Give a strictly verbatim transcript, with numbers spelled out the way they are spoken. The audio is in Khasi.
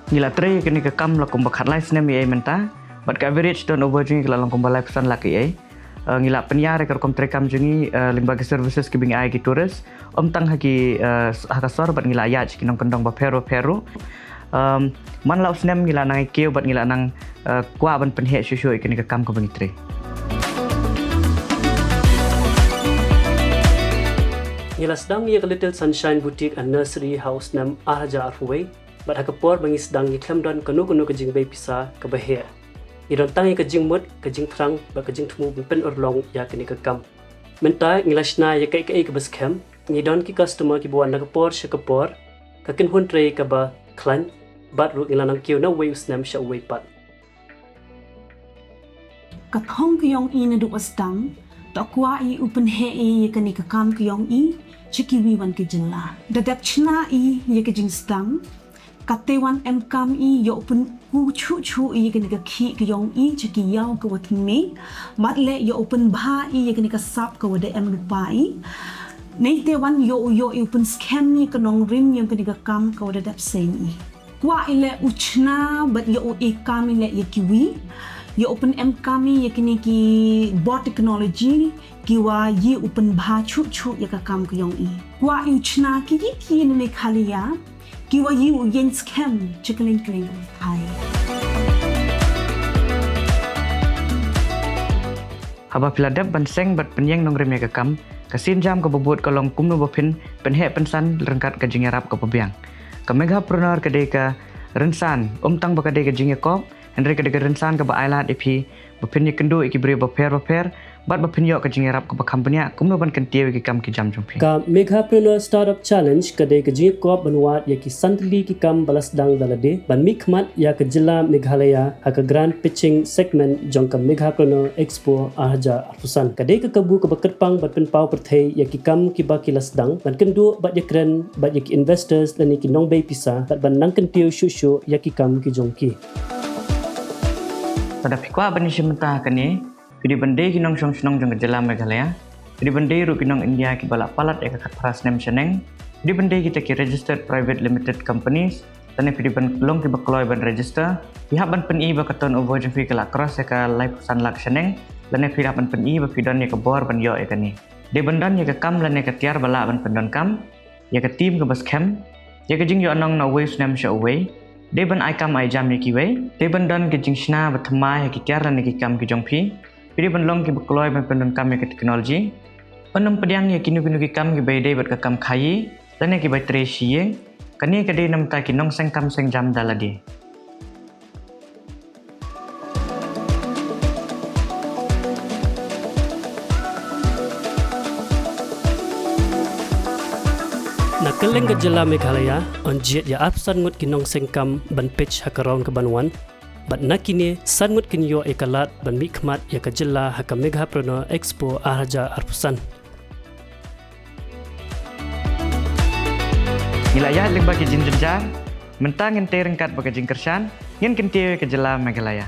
Ngi la trei kane ka kam la kumba khatlai snem ïa mynta, bad ka average turnover jong ngi ka la long kumba laiphew san lak ïa. Eh, ngi la pynïar ïa ka rukom trei kam jong ngi, eh, lyngba ki services kiba ngi ai ki tourist. Ym tang ha ki, eh, ha ka sor bad ngi la ïaid ki nongkyndong bapher bapher ruh. Em, man la u snem ngi la nang ïa kiew bad ngi la nang, eh, kwah ban pynheh shuh shuh ïa kane ka kam kaba ngi trei. Ngi la sdang ïa ka Little Sunshine Boutique and Nursery ha u snem ar hajar arphew wei. Bad ha ka por ba ngi sdang ngi khlem don kano kano ka jingbei pisa kaba heh. Ngi don tang ïa ka jingmut, ka jingthrang, bad ka jingthmu ban pynurlong ïa kane ka kam. Mynta ngi la shna ïa kaei kaei kaba skhem, ngi don ki customer kiba wan na ka por sha ka por, ka kynhun trei kaba khlaiñ, bad ruh ngi la nang kiew na uwei u snem sha uwei pat. Ka thong ka jong i naduh ba sdang, to kwah i u pynheh i ïa kane ka kam ka jong i, sha kiwei wan ki jylla. Da dep chna i ïa ka jingsdang, kata wan em kam i ïa u pynkup shuh shuh i ïa kane ka khih ka jong i, sha ki ïaw kiwa thymmai, bad leh ïa u pynbha i ïa kane ka sap kawa da em lypa i. Neite wan ïa u, ïa u pynskhem i ïa ka nongrim ïa kane ka kam kawa da dep seng i. Kwah i leh u chna bad ïa u e kam i leh ïa kiwei. Ïa u pynem kam i ïa kine ki bor technology kiwa ïa u pynbha shuh shuh ïa ka kam ka jong i. Kwah i u chna ki ki ki ne Meghalaya kiwa ïa u ïeng skhem cha kylliang kylliang. Hai. Haba phi la dep ban seng bad pynïeng nongrim ïa ka kam, ka sienjam kaba bud ka long kumno ba phin pynheh pynsan ryngkat ka jingïarap kaba biang. Ka Meghapreneur ka dei ka rynsan, ym tang ba ka dei ka jingïakop, hynrei ka dei ka rynsan kaba ailad ïa phi ba phin ïakynduh ïa ki briew bapher bapher, bad ba phin ïoh ka jingïarap kaba kham bniah kumno ban kyntiew ïa ki kam ki jam jong phi. Ka Meghapreneur Startup Challenge ka dei ka jingïakop ban wad ïa ki san tylli ki kam ba la sdang da lade ban mihkhmat ïa ka jylla Meghalaya ha ka grant pitching segment jong ka Meghapreneur Expo ar hajar arphew san. Ka dei ka kabu kaba kyrpang ban pynpaw pyrthei ïa ki kam kiba ki la sdang, ban kynduh bad ïakren bad ïa ki investors lane ki nongbei pisa, bad ban nang kyntiew shuh shuh ïa ki kam ki jong ki. Lada phi kwah ban ïashim bynta ha kane, phi dei ban dei ki nongshong shnong jong ka jylla Meghalaya. Phi dei ban dei ruh ki nong India kiba la palat ïa ka khatphra snem shaneng. Phi dei ban dei kita ki registered private limited companies. Lane phi dei ban long kiba kloi ban register. Phi hap ban pyni ba ka turnover jong phi ka la cross ïa ka laiphew san lak shaneng. Lane phi hap ban pyni ba phi don ïa ka bor ban ïoh ïa kane. Dei ban don ïa ka kam lane ka tiar ba lah ban pyndonkam, ïa ka team kaba skhem, ïa ka jingïohnong na uwei u snem sha uwei. Dei ban ai kam ai jam ïa kiwei. Dei ban don ka jingshna ba thymmai ha ki tiar lane ki kam ki jong phi. Phi dei ban long kiba kloi ban pyndonkam ïa ka technology. Ym pdiang ïa kino kino ki kam kiba ïadei bad ka kam khaïi lane kiba trei shi ïing. Kane ka dei namar ki nongseng kam seng jam da lade. Na kylleng ka jylla Meghalaya, yn jied ïa arphew san ngut ki nongseng kam ban pitch ha ka rong kaban wan. Bad na kine, san ngut kin ïoh ïa ka lad ban mihkhmat ïa ka jylla ha ka Meghapreneur Expo ar hajar arphew san. Ngi la ïaid lyngba ki jingjynjar, mynta ngin tei ryngkat bad ka jingkyrshan, ngin kyntiew ïa ka jylla Meghalaya.